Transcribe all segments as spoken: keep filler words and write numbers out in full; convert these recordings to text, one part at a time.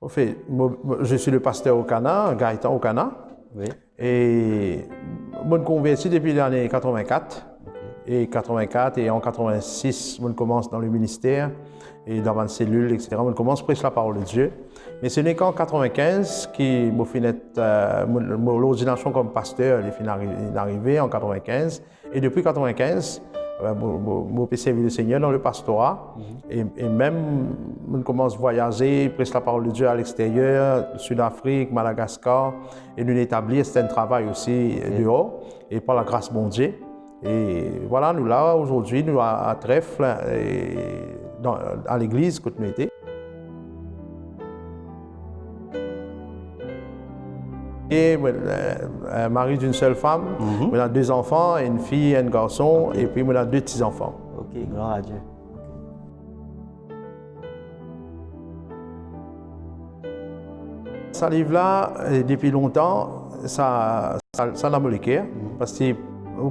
Anfin, mo, mo, je suis le pasteur Okana, Gaëtan Okana. Oui. E mo konverti depi lane katrevin-kat. Ok. E katrevin-kat e an katrevin-sis, mo koumans dan le minister e dan bann selil, et cetera. Mo koumans pres laparol de Die. Me se nek an katrevin-kinz ki mo finn et, eh, mo, mo lordinasion kom paster, li finn ari-, finn arive an katrevin-kinz. E depi katrevin-kinz, eh, mo, mo, mo pe servi Lesegner dan le pastora. Mhm. E, e mem mo koumans vwayaze, pres laparol de Die aleksteryer, Sidafrik, Madagaskar, e nou etabli sertin travay osi, ok, deor, e par lagras Bondie. E vwala, nou la azordi, nou a, a Trèfle, e dan, a legliz kot nou ete. E, euh, euh, mari d'une seule femme. Mhm. Mo ena de zanfan, enn fi, enn garson, ok, epi mo ena de ti zanfan. Ok, gloire à Dieu. Ok. Sa liv la, eh, depi lontan, sa, sa, sa dan mo leker, mhm, parski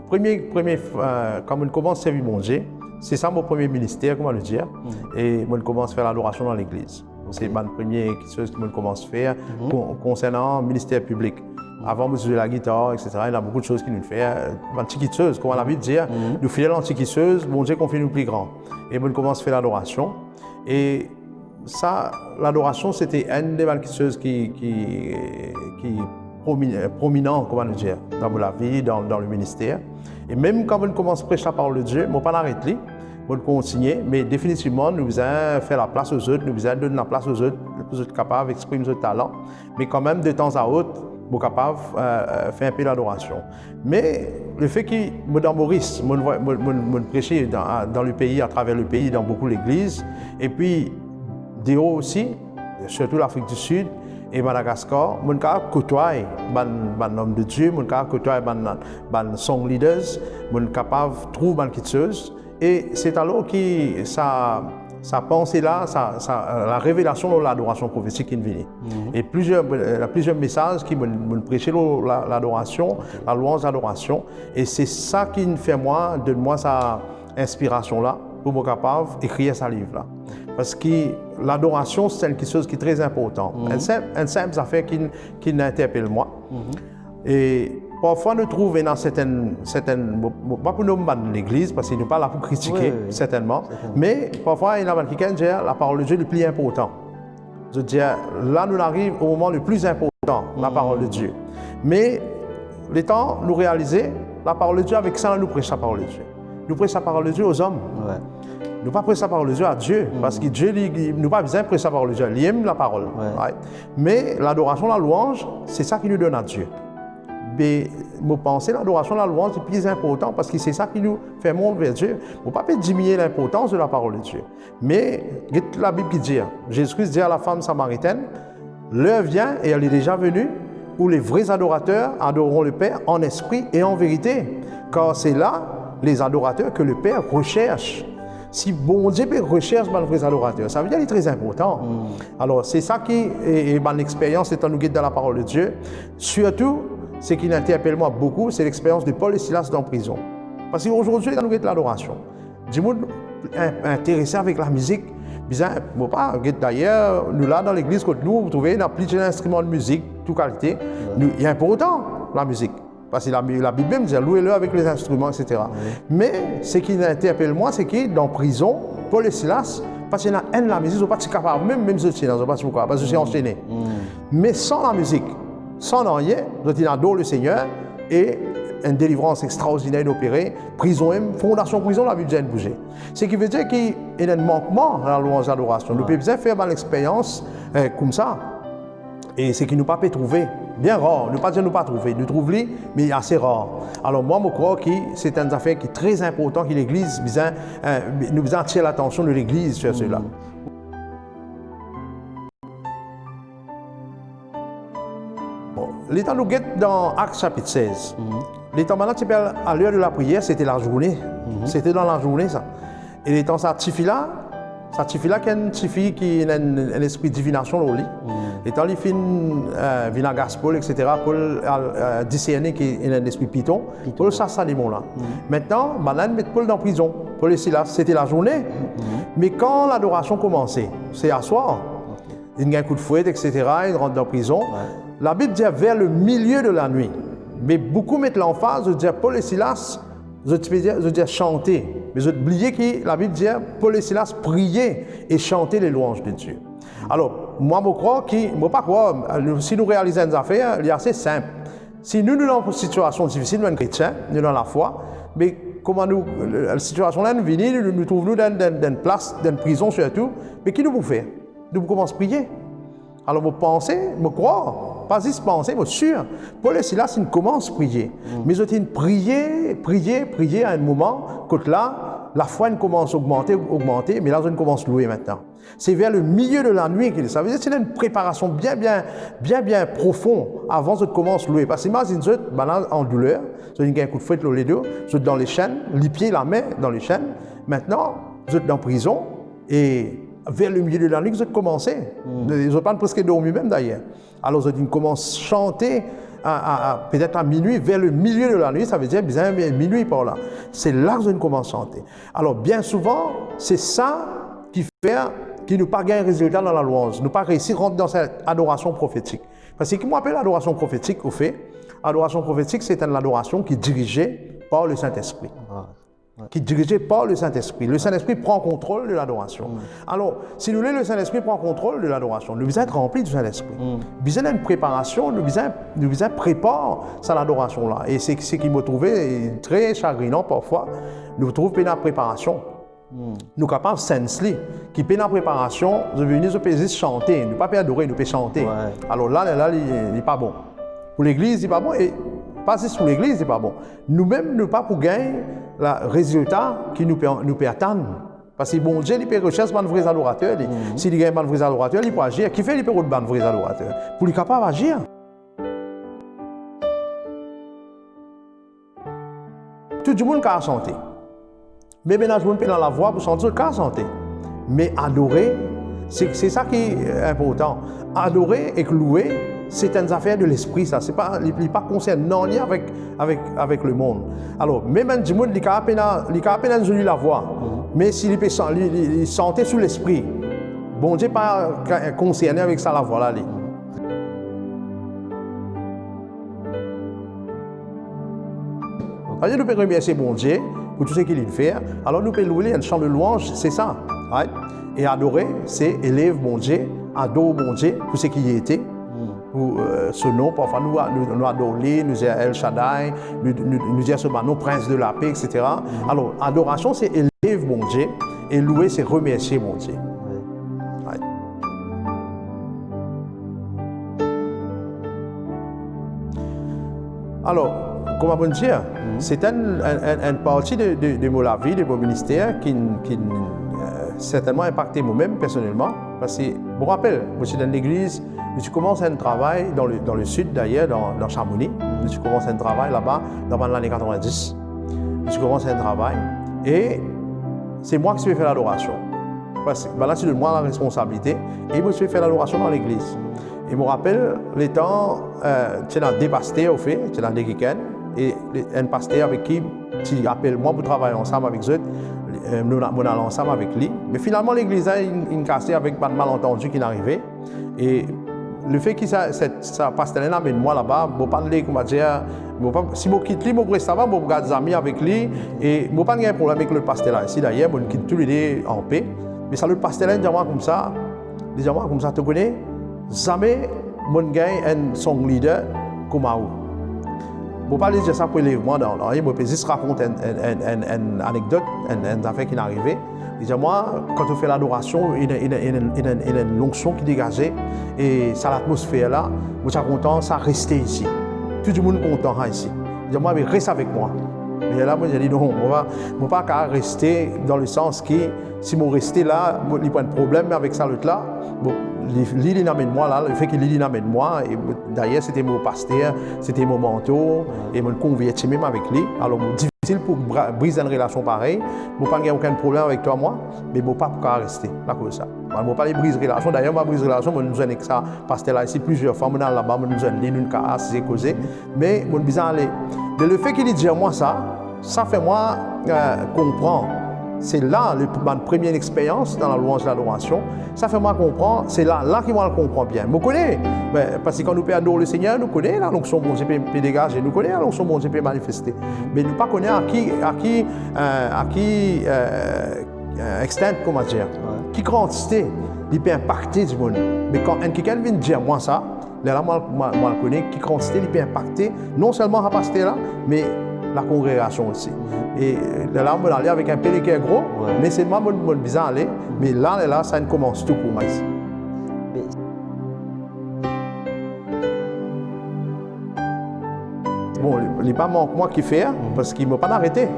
premie, premie, eh, kan mo koumans servi Bondie, se sa mo premie minister, kouma nou dir, mhm, e mo koumans fer ladorasion dan legliz. Ok. Se bann premie kiksoz ki mo koumans fer, mhm, kon-, konsernan minister piblik. Mhm. Avan, mo zwe lagitar, et cetera. Ena boukou de soz ki nou fer, bann ti kiksoz, kouma Labib dir, mhm, nou fidel an ti kiksoz, Bondie konfie nou pli gran. E mo koumans fer ladorasion. E sa, ladorasion, sete enn de bann kiksoz ki, ki, ki promi-, prominan, kouma nou dir, dan mo lavi, dan, dan le minister. E mem kan mo koumans pres laparol de Die, mo pa'nn aret li, mo kontigne, me definitivman, nou bizin fer laplas lezot, nou bizin donn laplas lezot, pou zot kapav exprim zot talan. Me kanmem, de tanzaot, mo kapav, euh, euh, fer enpe ladorasion. Me lefe ki mo dan Moris, mo, mo, mo, mo prese dan, dan lepei, atraver lepei, dan boukou legliz, epi deor osi, sirtou Lafrik di Sid e Madagaskar, mo kapav kotway bann, bann lom de Die, mo kapav kotway bann, bann song leaders, mo kapav trouv bann kiksoz. E se alor ki sa, sa panse la, sa, sa, euh, larevelasion lor ladorasion profetik inn vini. Mhm. E plizier, euh, plizier mesaz ki mo, mo prese lor la, ladorasion, lalwanz, ladorasion. E se sa ki inn fer mwa, donn mwa sa inspirasion la, pou mo kapav ekrir sa liv la. Parski ladorasion, se enn kiksoz ki tre inportan. Mhm. Enn sinp, enn sinp zafer ki, ki interpel mwa. Mhm. E parfwa nou trouv ena sertin, sertin, mo, mo pa pou nom bann legliz, parski nou pa la pou kritike, wi, wi, wi, sertennman. Sertennman. Me parfwa ena bann kikenn dir, laparol de Die le pli inportan. Zot dir, la nou ariv o moman le pli inportan, laparol de Die. Me letan nou realize, laparol de Die, avek sa nou pres laparol de Die. Nou pres laparol de Die o zom. Wi. Nou pa pres laparol de Die a Die, parski Die, li, li, nou pa bizin pres laparol de Die, li mem laparol. Wi. Right? Me ladorasion, lalwanz, se sa ki nou donn a Die. Be, mo panse ladorasion, lalwanz, se pli inportan, parski se sa ki nou fer mont ver Die. Mo pa pe diminie linportans de laparol de Die. Me get Labib ki dir, Zezi Kris dir a lafam samaritinn, "L'heure vient, et elle est déjà venue, où les vrais adorateurs adoreront le Père en esprit et en vérité, car c'est là les adorateurs que le Père recherche." Si Bondie pe resers bann vre adorater, savedir li tre inportan. Hmm. Alor, se sa ki, e, e bann experyans letan nou get dan laparol de Die, sirtou, seki interpel mwa boukou, se lexperyans de Paul e Silas dan prizon. Parski azordi, letan nou get ladorasion, dimoun in-, interese avek lamizik, bizin, mo pa, get dayer, nou la dan legliz kot nou, ou trouve, ena plizier instriman de mizik, tou kalite. Wi. Nou, li inportan, lamizik. Parski la, Labib mem dir, "Louez-le avec les instruments", et cetera. Wi. Me, seki interpel mwa, seki dan prizon, Paul e Silas, parski ena enn lamizik, zot pa ti kapav mem, mem zot ti ena, zot pa ti pou kapav, parski zot ti ansene. Hmm. Me san lamizik, san nanye, zot inn ador Lesegner, e enn delivrans extraordiner inn opere, prizon mem, fondasion prizon, Labib dir, inn bouze. Seki vedir ki ena enn mankman dan lalwanz, ladorasion. Nou pe bizin fer bann lexperyans, eh, koumsa. E seki nou pa pe trouve, bien rar, nou pa dir nou pa trouve, nou trouv li, me ase rar. Alor mwa, mo krwar ki se enn zafer ki tre inportan ki legliz bizin, eh, nou bizin atir latansion de legliz sir sela. Hmm. Bon, letan nou get dan Akt sapit sez, hmm, letan bannla ti pe al a ler de lapriyer, sete lazourne. Hmm. Sete dan lazourne sa. E letan sa tifi la, sa tifi la ki enn tifi ki ena enn, enn lespri divinasion lor li. Hmm. Letan li finn, eh, vinn agas Pol, et cetera, Pol al, eh, diserne ki ena enn lespri piton. Piton. Pol sas sa demon la. Hmm. Aster, bannla inn met Pol dan prizon. Pol e Silas, sete lazourne. Hmm. Me kan ladorasion koumanse, se aswar. Ok. Inn gagn kout fwet, et cetera, inn rant dan prizon. Labib dir, vers le milieu de la nuit. Me boukou met lanfaz, zot dir Pol e Silas, zot ti pe dir, zot dir sante. Me zot bliye ki Labib dir, Pol e Silas priye e sante le lwanz de Dieu. Alor, mwa, mo krwar ki, mo pa krwar, si nou realize enn zafer, li ase sinp. Si nou, nou dan enn sitiasion difisil, nou enn kretien, nou dan lafwa, me kouma nou, sitiasion la inn vini, nou, nou trouv nou dan, dan, dan enn plas, dan enn prizon sirtou, me ki nou pou fer? Nou pou koumans priye. Alor, mo panse, mo krwar, pa zis panse, mo sir, Pol e Silas inn koumans priye. Me zot inn priye, priye, priye, a enn moman, kot la, lafwa inn koumans ogmante, ogmante, me la, zot inn koumans loue aster. Se vers le milieu de la nuit ki, sa vedir, se ena enn preparasion bien, bien, bien, bien profon avan zot koumans loue. Parski imazinn zot, bann la an douler, zot inn gagn kout fwet lor ledo, zot dan lesenn, lipie, lame dan lesenn. Aster, zot dan prizon, e vers le milieu de la nuit ki zot koumanse. Zot pa'nn preske dormi mem, dayer. Alor, zot inn koumans sante a, a, a, petet a minwi, vers le milieu de la nuit, sa vedir bizin minwi par la. Se la ki zot inn koumans sante. Alor, bien souvan, se sa ki fer ki nou pa gagn rezilta dan lalwanz, nou pa reisi rant dan set adorasion profetik. Parski ki mo apel adorasion profetik, ofe, adorasion profetik, se enn adorasion ki dirize par Lesintespri. Ki dirize par Lesintespri. Lesintespri pran kontrol de ladorasion. Alor, si nou le, Lesintespri pran kontrol de ladorasion, nou bizin et ranpli di Sintespri. Bizin enn preparasion, nou bizin, nou bizin prepar sa ladorasion la. E se, seki mo trouve tre sagrinan parfwa, nou trouv pena preparasion. Nou kapav sens li, ki pena preparasion, zot vini, zot pe zis sante, nou pa pe adore, nou pe sante. Alor la, la, la, li, li pa bon. Pou legliz, li pa bon, e pa zis pou legliz, li pa bon. Noumem, nou pa pou gagn la rezilta ki nou pe, nou pe atann. Parski Bondie, li pe resers bann vre adorater, li. Si li gagn bann vre adorater, li pou azir. Kifer li pe rod bann vre adorater? Pou li kapav azir. Tou dimoun kapav sante. Mem ena dimoun pena lavwa pou sante, zot kapav sante. Me adore, se, se sa ki inportan. Adore ek loue, se enn zafer de lespri, sa. Se pa, li, li pa konsern nanye avek, avek, avek lemond. Alor, mem enn dimoun, li kapav pena, li kapav pena enn zoli lavwa. Me si li pe san-, li, li, li sante sou lespri, Bondie pa ka-, konserne avek sa lavwa la, li. Aster nou pe remersie Bondie pou tou seki li fer, alor nou pe loue li, enn san de lwanz, se sa, right? E adore, se elev Bondie, ador Bondie pou seki li ete, pou, eh, so nom. Parfwa nou, nou, nou ador li, nou dir El Shaddai, nou, nou, nou dir so bann nom, Prince de la Paix, et cetera. Alor, adorasion, se elev Bondie, e loue, se remersie Bondie. Right. Alor, kouma mo dir, se enn, enn, enn, enn parti de, de, de mo lavi, de mo minister ki, ki, eh, sertennman inpakte momem personelman. Parski, mo rapel, mo ti dan legliz, mo ti koumans enn travay dan le, dan le sid, dayer, dan, dan Chamonix. Mo ti koumans enn travay laba, dan bann lane katrevindis. Mo ti koumans enn travay, e se mwa ki ti pe fer ladorasion. Parski bann la ti donn mwa laresponsabilite, e mo ti pe fer ladorasion dan legliz. E mo rapel, letan, eh, ti ena de paster, ofe, ti ena de kikenn, e le, enn paster avek ki ti apel mwa pou travay ansam avek zot, eh, nou, mo'nn al ansam avek li. Me finalman, legliz la inn, inn kase avek bann malantandi ki'nn arive. E lefe ki sa, sa, sa paster la amenn mwa laba, mo pa'nn le, kouma dir, mo pa, si mo kit li, mo pou res laba, mo pou gard zami avek li, e mo pa'nn gagn problem avek lot paster la isi, dayer, mo'nn kit toulede anpe. Me sa lot paster la, li dir mwa koumsa, li dir mwa koumsa, to kone, zame mo'nn gagn enn song leader kouma ou. Mo pa le dir sa pou elev mwa, non, non, mo pe zis rakont enn, enn, enn, enn, enn anekdot, enn, enn zafer ki'nn arive. Li dir mwa, kan to fer ladorasion, ena, ena, ena, ena, ena enn lonksion ki degaze, e sa latmosfer la, mo ti a kontan sa reste isi. Tou dimoun kontan sa isi. Li dir mwa, "Me res avek mwa." Me la, mo dir li, "Non, mo pa, mo pa kapav reste, dan le sans ki, si mo reste la, mo, li pou enn problem avek sa lot la." Bon, li, li, li'nn amenn mwa la, lefe ki li, li'nn amenn mwa, e dayer, sete mo paster, sete mo mantor, e mo'nn konverti mem avek li. Alor, mo difisil pou bra-, briz enn relasion parey. Mo pa'nn gagn okenn problem avek twa, mwa, me mo pa pou kapav reste, akoz sa. Mo pa le briz relasion. Dayer, mo pa briz relasion, mo'nn zwenn ek sa paster la isi plizier fwa, mo'nn al laba, mo'nn zwenn li, nou'nn kapav asize koze. Me mo'nn bizin ale. Me lefe ki li dir mwa sa, sa fer mwa, eh, konpran Se la, le, bann premie experyans dan lalouanz, ladorasion, sa fer mwa konpran, se la, la ki mwa konpran bien. Mo kone, be, parski kan nou pe ador Lesegner, nou kone la lonksion Bondie pe, pe degaze, nou kone la lonksion Bondie pe manifeste. Me nou pa kone a ki, a ki, eh, a ki, eh, eh, extent, kouma dir, ki kantite li pe inpakte dimoun. Me kan enn kikenn vinn dir mwa sa, lerla mwa, mwa, mwa kone ki kantite li pe inpakte, non selman sa paster la, me lakongregasion osi. E lerla mo ale avek inpe leker gro, me selman mo, mo bizin ale, me la, lerla, sa inn koumans tou pou mwa isi. Bon, li, li pa mank mwa ki fer, parski mo pa'nn arete.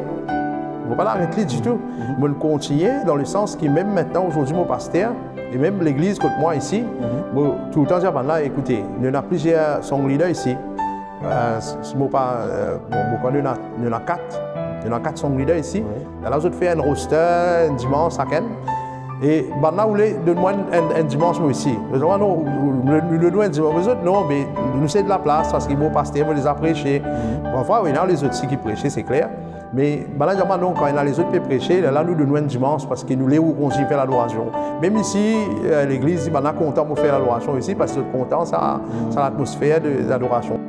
Mo pa'nn aret li ditou. Mo'nn kontigne, dan lesans ki mem aster, azordi mo paster, e mem legliz kot mwa isi, mo toultan dir bannla, ekoute, nou ena plizier song leader isi. Eh, s-, si mo pa, eh, bon, mo krwar nou ena, nou ena kat. Nou ena kat song leader isi. Lerla zot fer enn roster, enn dimans sakenn. E bannla oule donn mwa enn, enn, enn dimans mwa isi. Zot dir, "Ah non, nou, nou, nou, nou enn dimans." Me zot, "Non, me nou sed laplas, parski mo paster, mo deza prese." Parfwa, wi, ena lezot osi ki prese, se kler. Me bannla dir mwa, "Non, kan ena lezot pe prese, lerla nou donn ou enn dimans, parski nou le ou kontign fer ladorasion." Mem isi, eh, legliz, bannla kontan mo fer ladorasion isi, parski zot kontan sa, sa latmosfer de ladorasion.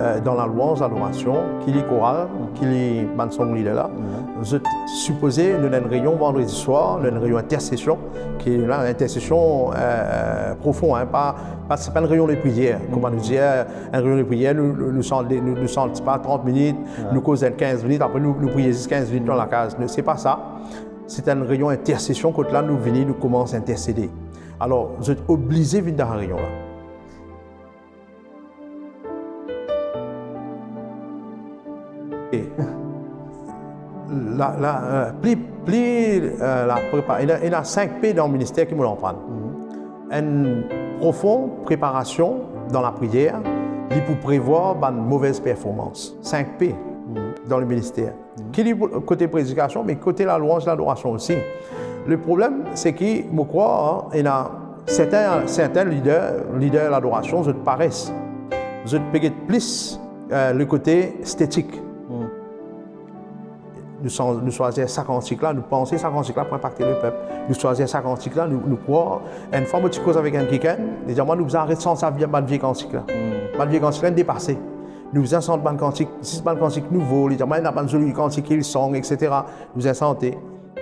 Eh, dan lalouanz, ladorasion, ki li koral, ki li bann song leader la, zot sipoze, nou ena enn reynion vandredi swar, nou ena enn reynion intersesion, ki la, intersesion, eh, profon, hein, pa, pa, se pa enn reynion lepriyer, kouma nou dir, enn reynion lepriyer, nou, nou, nou sant, nou, nou sant, se pa trant minit, nou koz enn kinz minit, apre nou, nou priye zis kinz minit dan lakaz. Non, se pa sa. Se enn reynion intersesion, kot la nou vini, nou koumans intersede. Alor, zot oblize vinn dan reynion la. E la, la, eh, pli, pli, eh, la prepa-, ena, ena sink P dan minister ki mo aprann. Enn profon preparasion dan lapriyer, li pou prevwar bann move performans. Sink P dan leminister. Ki li pou kote predikasion, me kote lalouanz, ladorasion osi. Leproblem, se ki, mo krwar, ena sertin, sertin lider, lider ladorasion, zot pares. Zot pe get plis, eh, lekote estetik. Nou san-, nou swazir sa kantik la, nou panse sa kantik la pou inpakte lepep. Nou swazir sa kantik la, nou, nou krwar. Enn fwa, mo ti koz avek enn kikenn, li dir mwa, "Nou bizin aret sant sa vie, bann vie kantik la. Bann vie kantik la, inn depase. Nou bizin sant bann kantik, zis bann kantik nouvo." Li dir mwa, "Ena bann zoli kantik, Hillsong, et cetera. Nou bizin sante."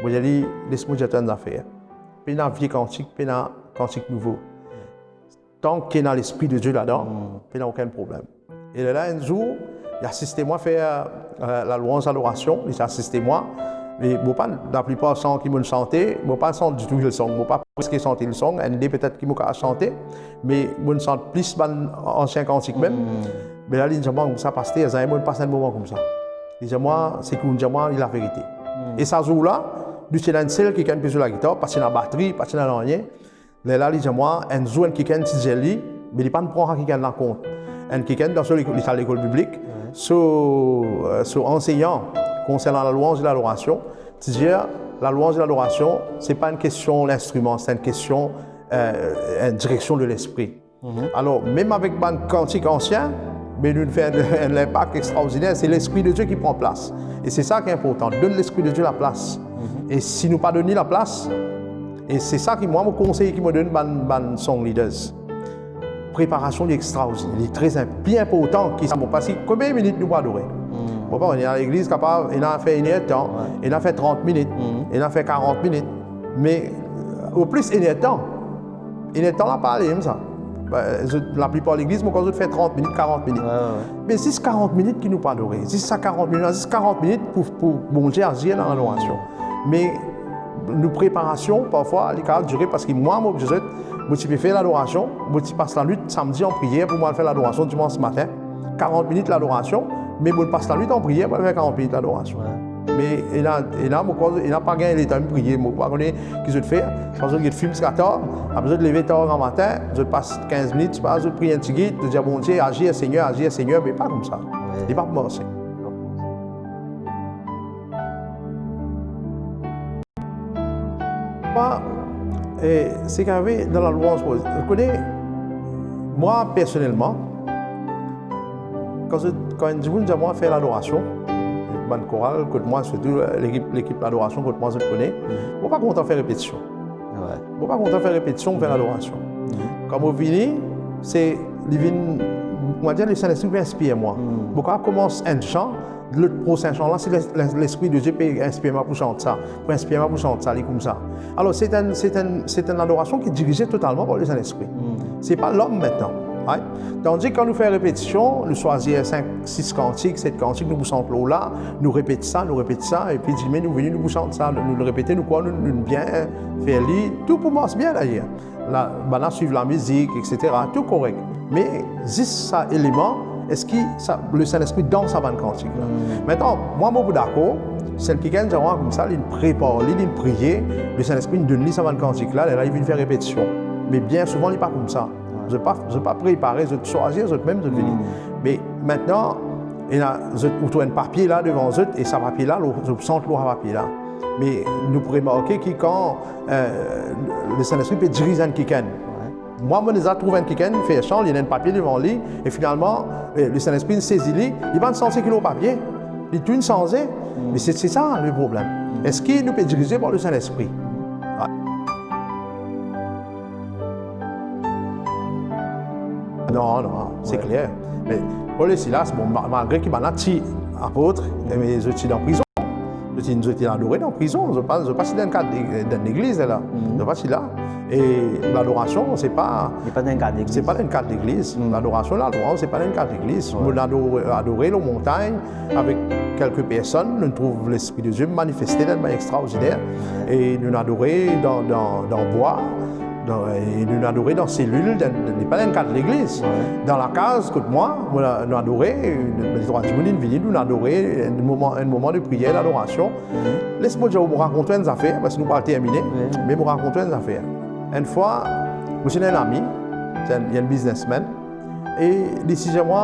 Mo dir li, "Les mo dir twa enn zafer. Pena vie kantik, pena kantik nouvo. Tanki ena Lespri de Die ladan, pena okenn problem." E lerla, enn zour, li asiste mwa fer, eh, lalouanz, ladorasion, li asiste mwa. E mo pa, laplipar san ki mo'nn sante, mo pa sant ditou Hillsong, mo pa preske sant Hillsong, enn de petet ki mo kapav sante, me mo'nn sant plis bann ansien kantik mem. Me la, li dir mwa koumsa, "Paster, zame mo'nn pas enn moman koumsa." Li dir mwa, "Seki ou'nn dir mwa, li laverite." E sa zour la, nou ti ena enn sel kikenn pe zwe lagitar, pa ti ena batri, pa ti ena nanye. Lerla li dir mwa, enn zour enn kikenn ti dir li, me li pa'nn pran sa kikenn la kont. Enn kikenn dan so lekol, li ti al lekol biblik. So, eh, so ansegnan konsernan lalouanz e ladorasion ti dir, lalouanz e ladorasion, se pa enn kestion linstriman, se enn kestion, eh, enn direksion de Lespri. Alor, mem avek bann kantik ansien, me nou fer enn linpak extraordiner, se Lespri de Die ki pran plas. E se sa ki inportan, donn Lespri de Die laplas. E si nou pa donn li laplas, e se sa ki mwa, mo konsey ki mo donn bann, bann song leaders. Preparasion li extraordiner, li tre inp-, pli inportan ki sa, mo pa si konbien minit nou pou adore. Mo pa, ena legliz kapav, ena fer enn er tan, ena fer trant minit, ena fer karant minit, me, eh, o plis enn er tan. Enn er tan la pa ale mem sa. Be, zot, laplipar legliz, mo krwar zot fer trant minit, karant minit. Me zis karant minit ki nou pou adore. Zis sa karant minit, zis karant minit pou, pou Bondie azir dan ladorasion. Me nou preparasion, parfwa, li kapav dire, parski mwa, mo, zot, mo ti pe fer ladorasion, mo ti pas lanwit samdi an priyer pou mo al fer ladorasion dimans matin. Karant minit ladorasion, me mo'nn pas lanwit an priyer pou al fer karant minit ladorasion. Me ena, ena, mo krwar, ena pa gagn letan mem priye, mo pa kone ki zot fer, parski zot get fim ziska tar, apre zot leve tar gramatin, zot pas kinz minit, pa, zot priye enn tigit, zot dir, "Bondie, azir, Segner, azir, Segner," me pa koumsa. Li pa pou marse. Mwa, eh, seki arive dan lalouanz, mo, zot kone, mwa, personelman, Kan zot, kan enn dimoun dir mwa fer ladorasion, bann koral kot mwa, sirtou, eh, lekip, lekip ladorasion kot mwa, zot kone, mo pa kontan fer repetision. Mo pa kontan fer repetision, fer ladorasion. Kan mo vini, se, li vinn, mo dir, Lesegner pe inspir mwa. Mo kapav koumans enn san, lot prosin san la, si Les-, Les-, Lespri de Die pe inspir mwa pou sant sa, pou inspir mwa pou sant sa, li koumsa. Alor, se enn, se enn, se enn ladorasion ki dirize totalman par Lesegner. Se pa lom aster, right? Tandi kan nou fer repetision, nou swazir sink, sis kantik, set kantik, nou pou sant lor la, nou repet sa, nou repet sa, epi dime nou vini, nou pou sant sa, nou, nou repete, nou krwar nou, nou bien fer li, tou pou mars bien dayer. La, bann la swiv lamizik, et cetera, tou korek. Me zis sa eleman, eski sa, Lesegner dan sa bann kantik la? Aster, mwa, mo pou dakor, si enn kikenn dir mwa koumsa, li prepar li, li priye, Lesegner donn li sa bann kantik la, lerla li vinn fer repetision. Me bien souvan, li pa koumsa. Zot pa, zot pa prepare, zot swazir zot mem, zot vini. Me aster, ena, zot, ou trouv enn papie la devan zot, e sa papie la, lor, zot sant lor sa papie la. Me nou pou remarke ki kan, eh, Lesegner pe diriz enn kikenn, mwa, mo deza trouv enn kikenn fer san, li ena enn papie devan li, e finalman, eh, Lesegner sezi li, li pa santi ki lor papie, li tou sanze. Me se, se sa le problem. Eski nou pe dirize par Lesegner? Non, non, se kler. Me Paul e Silas, bon, ma-, malgre ki bann la ti apot, me zot ti dan prizon. Zot ti, zot ti adore dan prizon. Zot pa, zot pa ti dan kad, dan legliz la. Zot pa ti la. E ladorasion, se pa, se pa dan kad legliz. Ladorasion, lalwanz, se pa dan kad legliz. Nou adore, adore lor montagn avek kelke personn, nou trouv Lespri de Die manifeste dan enn manier extraordiner. E nou adore dan, dan, dan bwa, dan, e nou adore dan selil, dan, dan, pa dan kad legliz. Dan lakaz kot mwa, mo, nou adore, nou, nou trwa dimoun inn vini, nou adore, enn moman, enn moman de priyer, ladorasion. Les mo dir, mo rakont enn zafer, parski nou pou al termine, me mo rakont enn zafer. Enn fwa, mo ti ena enn ami, se enn, enn biznesmenn, e li ti dir mwa,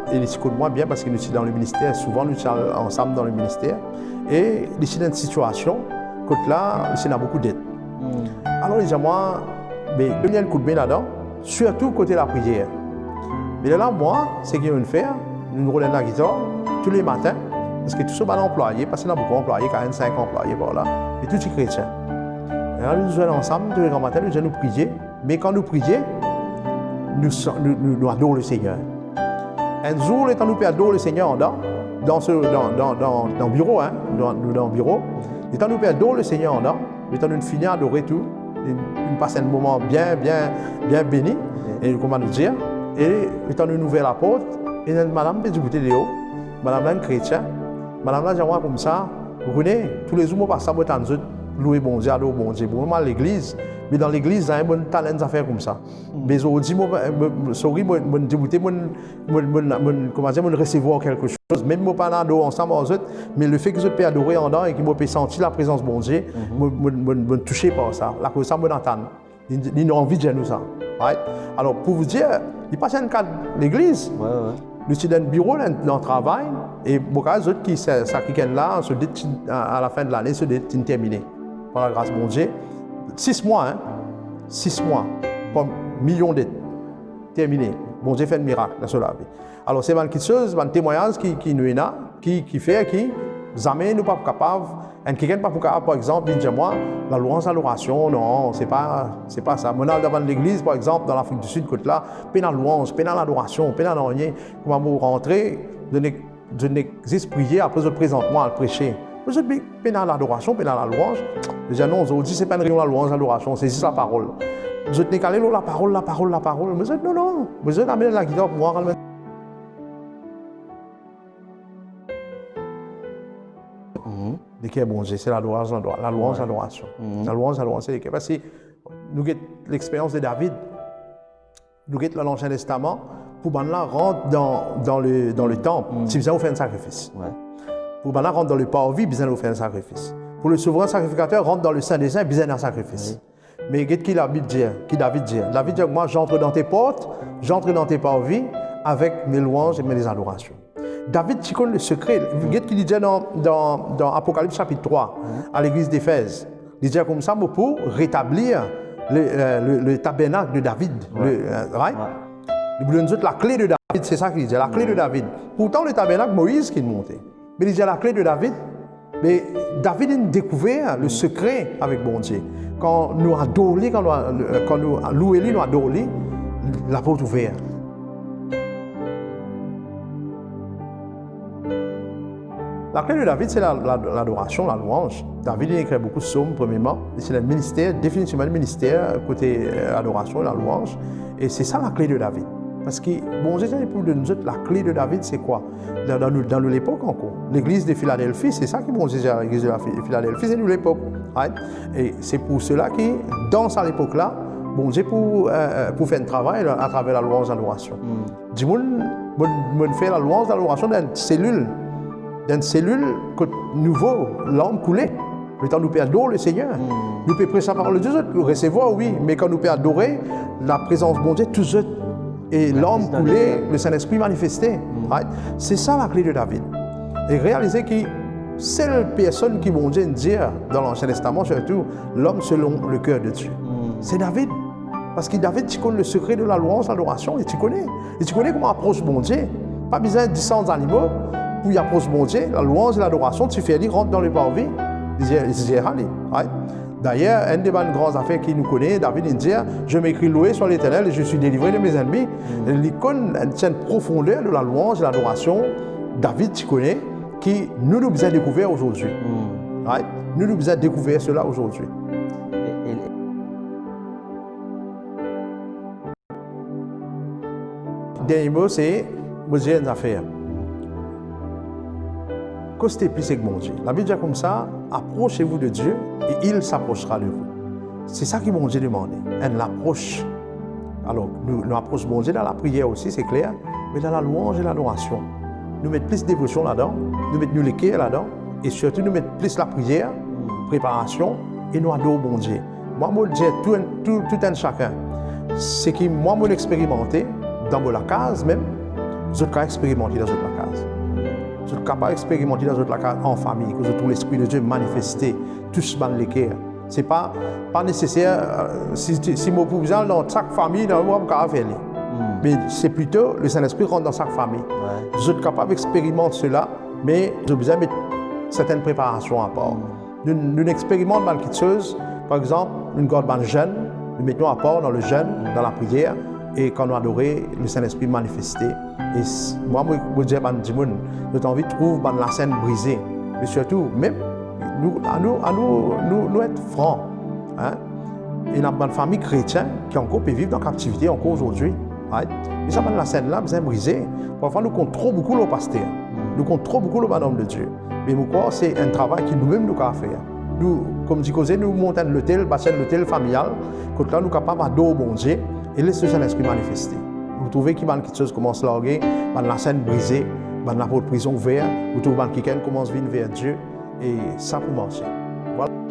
e li ti konn mwa bien parski nou ti dan leminister, souvan nou ti al ansam dan leminister, e li ti dan enn sitiasion kot la, li ti ena boukou det. Alor li dir mwa, be, donn li enn koudme ladan, sirtou kote lapriyer. Me lerla mwa, seki mo fer, nou rod enn lagitar, touletan, parski tou so bann anplwaye, parski ena boukou anplwaye, karant-sink anplwaye par la, e tou ti kretien. E la nou zwenn ansam, touletan matin, nou dir nou priye, me kan nou priye, nou sa-, nou, nou, nou ador Lesegner. Enn zour, letan nou pe ador Lesegner andan, dan se, dan, dan, dan, dan biro, hein, dan, nou dan biro, letan nou pe ador Lesegner andan, letan nou fini adore tou, nou, nou pas enn moman bien, bien, bien beni, e kouma nou dir, e letan nou ouver laport, e enn madam pe diboute deor, madam la enn kretien, madam la dir mwa koumsa, ou kone, toulezour mo pas la, mo tann zot loue Bondie, ador Bondie. Bon, mo al legliz, me dan legliz, zame mo tann enn zafer koumsa. Me zordi, mo, mo, sorry, mo, mo diboute, mo, mo, mo, mo, kouma dir, mo resevwar kelke soz. Mem mo pa ador ansam ar zot, me lefet ki zot pe adore andan e ki mo pe santi laprezans Bondie, mo, mo, mo, mo touse par sa. Lakoz sa, mo tann. Li, li anvi dir nou sa. Right? Alor, pou vous dire, li pa ti enn kad legliz. Nou ti dan biro, dan, dan travay, e mo kapav dir zot ki sa, sa kikenn la, so det ti, a, a lafin de lane, so det ti termine. Par lagras Bondie, sis mwa, hein, sis mwa, pou milion det, termine. Bondie fer enn mirak dan so lavi. Alor, se bann kiksoz, bann temwagnaz ki, ki nou ena, ki, ki fer ki zame nou pa kapav, enn kikenn pa pou kapav, par exanp, vinn dir mwa, lalwanz, ladorasion, non, se pa, se pa sa. Mo al dan bann legliz, par exanp, dan Lafrik di Sid, kot la, pena lwanz, pena ladorasion, pena nanye. Kouma mo rantre, zot nek, zot nek zis priye, apre zot prezant mwa al prese. Me zot pe, pena ladorasion, pena lalwanz. Mo dir, non, zordi se pa enn reynion lalwanz, ladorasion, se zis laparol. Zot nek ale lor laparol, laparol, laparol. Mo dir, non, non. Mo dir, amenn lagitar pou mwa, al met Mhm. Leker Bondie, se lalwanz, lalwanz, ladorasion. Mhm. Lalwanz, lalwanz, se leker. Parski nou get lexperyans de David. Nou get dan Lansien Testaman, pou bann la rant dan, dan le, dan le tanp, ti bizin ofer enn sakrifis. Pou bann la rant dan le parvi, bizin ofer enn sakrifis. Pou le souvrin sakrifikater rant dan le Saint des Saints, bizin enn sakrifis. Me get ki Labib dir, ki David dir. David dir, mwa, j'entre dans tes portes, j'entre dans tes parvis avec mes louanges et mes adorations. David ti konn le sekre. Get ki li dir dan, dan, dan Apokalips sapit trwa, a legliz Efez. Li dir koumsa, mo pou retablir le, euh, le, le tabernak de David. Le, euh, right? Li pou donn zot lakle de David, se sa ki li dir, lakle de David. Pourtan, le tabernak, Moiz ki monte. Me li dir lakle de David. Me David inn dekouver le sekre avek Bondie. Kan nou ador li, kan nou, kan nou loue li, nou ador li, laport ouver. Lakle de David, se la, la, ladorasion, lalwanz. David, li ekrir boukou psom, premieman. Li ti ena enn minister, definitivman enn minister, kote, eh, ladorasion e lalwanz. E se sa lakle de David. Parski Bondie dir pou donn zot lakle de David, se kwa? Dan, dan nou, dan nou lepok ankor. Legliz de Filadelfi, se sa ki Bondie dir a legliz de la Fi-, Filadelfi, se nou lepok. Right? E se pou sela ki, dan sa lepok la, Bondie pou, eh, eh, pou fer enn travay la, atraver lalwanz, ladorasion. Dimoun, mo'nn, mo'nn fer lalwanz, ladorasion dan enn selil. Dan enn selil kot nouvo larm koule. Letan nou pe ador Lesegner. Nou pe pres laparol de Die, zot resevwar, wi, me kan nou pe adore, laprezans Bondie tous zot. E larm koule, Lespri manifeste. Right? Se sa lakle de David. E realize ki sel personn ki Bondie inn dir dan Lansien Testaman, sirtou, l'homme selon le cœur de Dieu. Se David. Parski David ti konn le sekre de lalwanz, ladorasion, li ti kone. Li ti kone kouma apros Bondie. Pa bizin disan zanimo pou li apros Bondie. Lalwanz e ladorasion ti fer li rant dan leparvi. Li dir, li dir, ale, right? Dayer, enn de bann gran zafer ki nou kone, David inn dir, "Je m'écrie, loué soit l'Éternel, et je suis délivré de mes ennemis." Li konn enn sertin profonder de lalwanz e ladorasion. David ti kone ki nou, nou bizin dekouver azordi. Right? Nou, nou bizin dekouver sela azordi. E, e, Dernie mo, se, mo dir enn zafer. Koste plis ek Bondie. Labib dir koumsa, "Approchez-vous de Dieu et il s'approchera de vous." Se sa ki Bondie demande, enn lapros. Alor, nou, nou apros Bondie dan lapriyer osi, se kler, me dan lalwanz e ladorasion. Nou met plis devosion ladan, nou met nou leker ladan, e sirtou nou met plis lapriyer, preparasion, e nou ador Bondie. Mwa, mo dir tou, tou, tou enn sakenn, seki mwa, mo'nn experimante dan mo lakaz mem, zot kapav experimante dan zot lakaz. Zot kapav experimante dan zot lakaz, an fami, kot zot trouv Lespri de Die manifeste, tous bann leker. Se pa, pa neseser, eh, si, si, si mo pou bizin al dan sak fami, dan mo pa kapav fer li. Me se plito Lesegner Lespri rant dan sak fami. Zot kapav experimant sela, me zot bizin met sertin preparasion apar. Nou, nou experimant bann kiksoz, par exanp, nou gard bann zenn, nou met nou apar dan lezenn, dan lapriyer, e kan nou adore, Lesegner Lespri manifeste. E s-, mwa, mo, mo dir bann dimoun, nou anvi trouv bann lasenn brize. Me sirtou, mem, nou, anou, anou, nou, nou et fran, hein? Ena bann fami kretien ki ankor pe viv dan kaptivite ankor azordi, right? Me sa bann lasenn la bizin brize. Parfwa nou kont tro boukou lor paster, nou kont tro boukou lor bann om de Die. Me mo krwar se enn travay ki noumem nou kapav fer. Nou, kouma dir koze, nou mont enn lotel, bati enn lotel familial, kot la nou kapav ador Bondie e les Lesegner Lespri manifeste. Ou trouve ki bann kiksoz koumans large, bann lasenn brize, bann laport prizon ouver, ou trouv bann kikenn koumans vinn ver Die, e sa pou marse. Vwala.